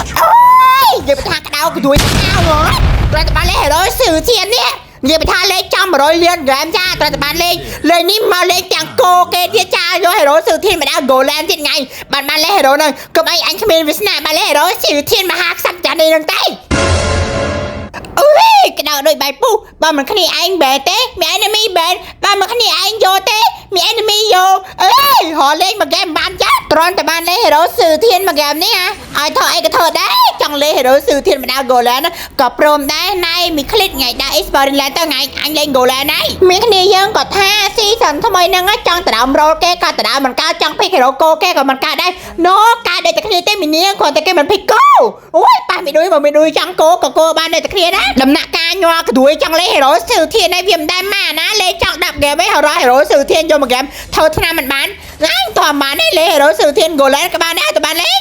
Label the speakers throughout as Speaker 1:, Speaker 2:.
Speaker 1: អូយនិយាយថាក្តៅក្ដួយខៅហ៎ត្រូវតែបានលេង hero ស៊ឺធាននេះនិយាយថាលេងចំ100លានហ្គេមចាត្រូវតែបានលេងលេងនេះមកលេងទាំងគោគេទៀតចាយក hero ស៊ឺធានមកដល់ Golan ទៀតថ្ងៃបានបានលេង hero ហ្នឹងកុំអីអញគ្មានវាសនាបានលេង hero ស៊ឺធានមហាក្សត្រចានេះហ្នឹងទេអុយក្តៅដូចបាយពុះបើមិនគ្នាឯងបែទេមាន enemy បែបើមិនគ្នាឯងយកទេមាន enemy យកអើយរកលេងមួយហ្គេមបានចាត្រង់តែបានលេង hero ស៊ឺធានមួយហ្គេមនេះហ่าឲ្យធ្វើអីក៏ធ្វើដែរចង់លេង hero ស៊ឺធានមកដល់ Golan ក៏ព្រមដែរណៃមីคลิตថ្ងៃដាក់ Exploring Land ទៅថ្ងៃអញលេង Golan ហើយមានគ្នាយើងក៏ថា season ថ្មីហ្នឹងចង់ដដើម role គេក៏ដដើមមិនកើតចង់ pick hero គោគេក៏មិនកើតដែរ No កើតដូចតែគ្នាទេមីនាងគ្រាន់តែគេមិន pick គោអូយប៉ះមីឌុយមកមីឌុយចង់គោក៏គោបានដូចតែគ្នាដែរដំណាក់កាលញ័រក្ដួយចង់លេង hero ស៊ឺធានហើយវាមិនដែរម៉ាណាលេងចង់10 game ឯង hero hero ស៊ឺធានយកមក game ធ្វើឆ្នាំមិនបានណាតោះបានទេលេង hero ស៊ឺធាន Golan ក៏បានដែរតើបានលេង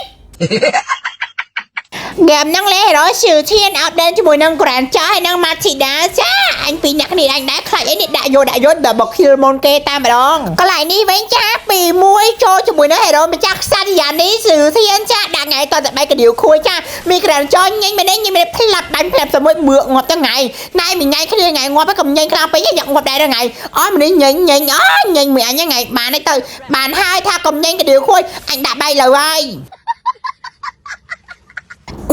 Speaker 1: ហ្គេមហ្នឹងលេង hero ស៊ឺធានអត់ដេនជាមួយនឹង Granger ហើយនឹង Matilda ចាអញពីរអ្នកគ្នាអញដែរខ្លាចអីនេះដាក់យកដាក់យកដល់មក kill មុនគេតែម្ដងកន្លែងនេះវិញចាពីមួយចូលជាមួយនឹង hero ម្ចាស់ខ្សត្រយ៉ានេះស៊ឺធានចាដាក់ថ្ងៃតតែបែកកដៀវខួយចាមាន Granger ញញមែនទេញញមែនផ្លាប់បាញ់ផ្លាប់សមួយមឿកងាប់ទៅថ្ងៃណៃមួយថ្ងៃគ្នាថ្ងៃងាប់ហើយកុំញញខ្លាំងពេកយ៉ាក់ងាប់ដែរថ្ងៃអស់ម្នេះញញញអញញញមួយអញថ្ងៃបានទេទៅបានហើយថាកុំញញកដៀវខួយអញដាក់បែកលើហើយ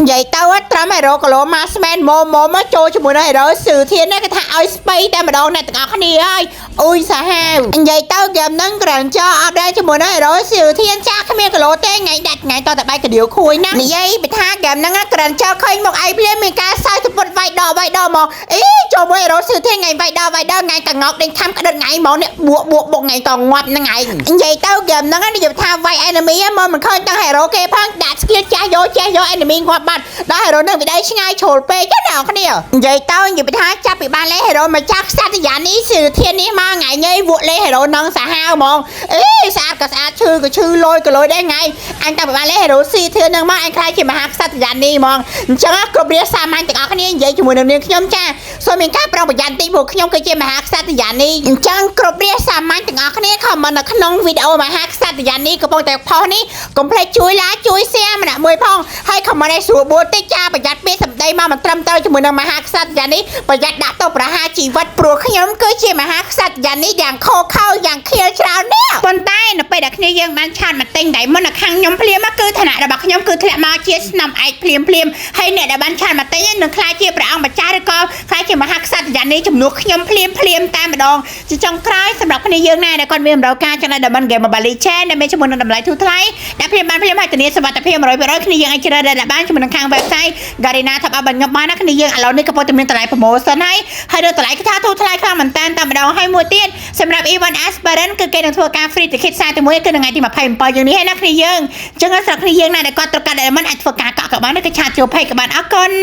Speaker 1: និយាយទៅត្រឹម hero គីឡូ marksman ម៉មមកចូលជាមួយនឹង hero ស៊ឺធាននេះគេថាឲ្យស្បៃតែម្ដងអ្នកទាំងអស់គ្នាហើយអ៊ុយសាហាវនិយាយទៅហ្គេមហ្នឹង Granger អត់ដែរជាមួយនឹង hero ស៊ឺធានចាគ្មានគីឡូទេថ្ងៃដាច់ថ្ងៃតតែបែកកដៀវខួយណានិយាយពីថាហ្គេមហ្នឹង Granger ឃើញមកឯងភ្លាមមានការសើចពុតវាយដកវាយដកមកអីចូលមួយ hero ស៊ឺធានថ្ងៃវាយដកវាយដកថ្ងៃកងោកដេញខំក្តិតថ្ងៃហ្មងនេះបួកបួកបុកថ្ងៃតងាប់ហ្នឹងឯងនិយាយទៅហ្គេមហ្នឹងនិយាយថាវាយ enemy មកមិនឃើញទាំង hero គេផងដាក់ skill ចាស់យកចេះយក enemy ងាប់បាត់ដល់ hero នឹងវាដៃឆ្ងាយជ្រុលពេកណាអ្នកគ្នានិយាយទៅនិយាយថាចាប់ពីបានលេ hero មកចាស់ខ្សត្រយ៉ានេះស៊ឺធាននេះមកថ្ងៃញ៉ៃវក់លេ hero នឹងសាហាវហ្មងអេស្អាតក៏ស្អាតឈឺក៏ឈឺលយក៏លយដែរថ្ងៃអញតាំងពីបានលេ hero ស៊ីធាននឹងមកអញខ្លាចជាមហាខ្សត្រយ៉ានេះហ្មងអញ្ចឹងគ្រប់រាសាមញ្ញទាំងអស់គ្នានិយាយជាមួយនឹងនាងខ្ញុំចាសូមមានការប្រុងប្រយ័ត្នតិចព្រោះខ្ញុំគឺជាមហាក្សត្រយ៉ានេះអញ្ចឹងគ្រប់រាសាមញ្ញទាំងអស់គ្នា comment នៅក្នុងវីដេអូមហាក្សត្រយ៉ានេះកំពុងតែផុសនេះកុំភ្លេចជួយ like ជួយ share ម្នាក់មួយផងហើយ comment ឲ្យស្រួលបួលតិចចាប្រយ័ត្នពាក្យសម្ដីមកមិនត្រឹមត្រូវជាមួយនឹងមហាក្សត្រយ៉ានេះប្រយ័ត្នដាក់ទោសប្រហារជីវិតព្រោះខ្ញុំគឺជាមហាក្សត្រយ៉ានេះយ៉ាងខូខើយ៉ាងខៀលច្រើននេះប៉ុន្តែនៅពេលដែលគ្នាយើងបាន chat មកទិញដៃមុននៅខាងខ្ញុំភ្លាមគឺឋានៈរបស់ខ្ញុំគឺធ្លាក់មកជាស្នំឯកភ្លាមភ្លាមហើយអ្នកដែលបាន chat មកទិញនឹងក្លាយជាព្រះអង្គម្ចាស់ឬក៏ក្លាយជាមហាក្សត្រយ៉ានេះជំនួសខ្ញុំភ្លាមភ្លាមតែម្ដងជាចុងក្រោយសម្រាប់គ្នាយើងណាដែលគាត់មានតម្រូវការចង់ได้តំបន់ Game Mobile Legends ដែលមានជាមួយនឹងតម្លៃធូរថ្លៃដែលភ្លាមបានភ្លាមហើយធានាសុវត្ថិភាព100%គ្នាយើងអាចជ្រើសរើសបានជាមួយនឹងខាង website Garena Top Up របស់ខ្ញុំបានណាគ្នាយើងឥឡូវនេះកំពុងតែមានតម្លៃ promotion ហើយហើយដល់តម្លៃគឺថាធូរថ្លៃខ្លាំងមែនតើតែម្ដងហើយមួយទៀតសម្រាប់ Event Aspirant គឺគេនឹងធ្វើការ free ticket សារទី1គឺនៅថ្ងៃទី27យើងនេះហើយណាគ្នាយើងអញ្ចឹងសម្រាប់គ្នាយើងណាដែលគាត់ត្រូវការ diamond អាចធ្វើការកក់ក៏បានឬក៏ chat ចូល page ក៏បានអរគុណ។